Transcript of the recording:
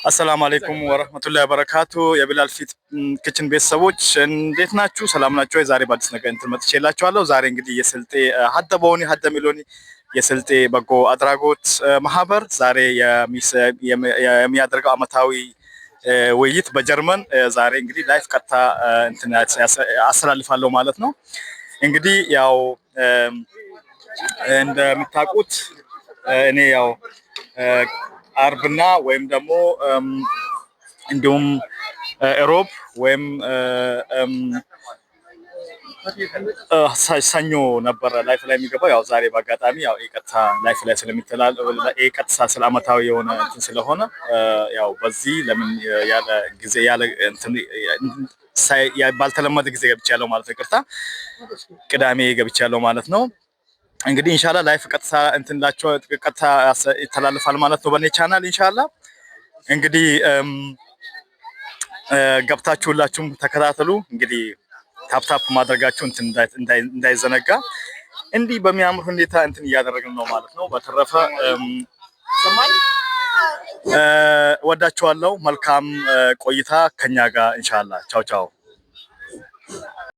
አሰላሙ አለይኩም ወረህመቱላሂ ወበረካቱ። የቢላል ፊት Kitchen ቤተሰቦች እንዴት ናችሁ? ሰላም ናችሁ? ዛሬ በአዲስ ነገር እንትን መጥቼላችኋለሁ። ዛሬ እንግዲህ የስልጤ ሀደ በሆኒ ሀደ ሚሎኒ የስልጤ በጎ አድራጎት ማህበር ዛሬ የሚያደርገው አመታዊ ውይይት በጀርመን ዛሬ እንግዲህ live ቀጥታ እንትን አስተላልፋለሁ ማለት ነው። እንግዲህ ያው እንደምታውቁት እኔ ያው አርብና ወይም ደግሞ እንዲሁም እሮብ ወይም ሰኞ ነበረ live ላይ የሚገባው። ያው ዛሬ በአጋጣሚ ያው የቀጥታ live ላይ ስለሚተላለፍ የቀጥታ ስለ አመታዊ የሆነ እንትን ስለሆነ ያው በዚህ ለምን ያለ ጊዜ ያለ እንትን ባልተለመደ ጊዜ ገብቻለሁ ማለት ነው። ይቅርታ፣ ቅዳሜ ገብቻለሁ ማለት ነው። እንግዲህ ኢንሻአላህ live ቀጥታ እንትንላቸው ቀጥታ ይተላልፋል ማለት ነው በኔ ቻናል ኢንሻአላህ። እንግዲህ ገብታችሁ ሁላችሁም ተከታተሉ። እንግዲህ tap tap ማድረጋችሁ እንትን እንዳይዘነጋ። እንዲህ በሚያምር ሁኔታ እንትን እያደረግን ነው ማለት ነው። በተረፈ ወዳችኋለሁ። መልካም ቆይታ ከኛ ጋር ኢንሻአላህ። ቻው ቻው።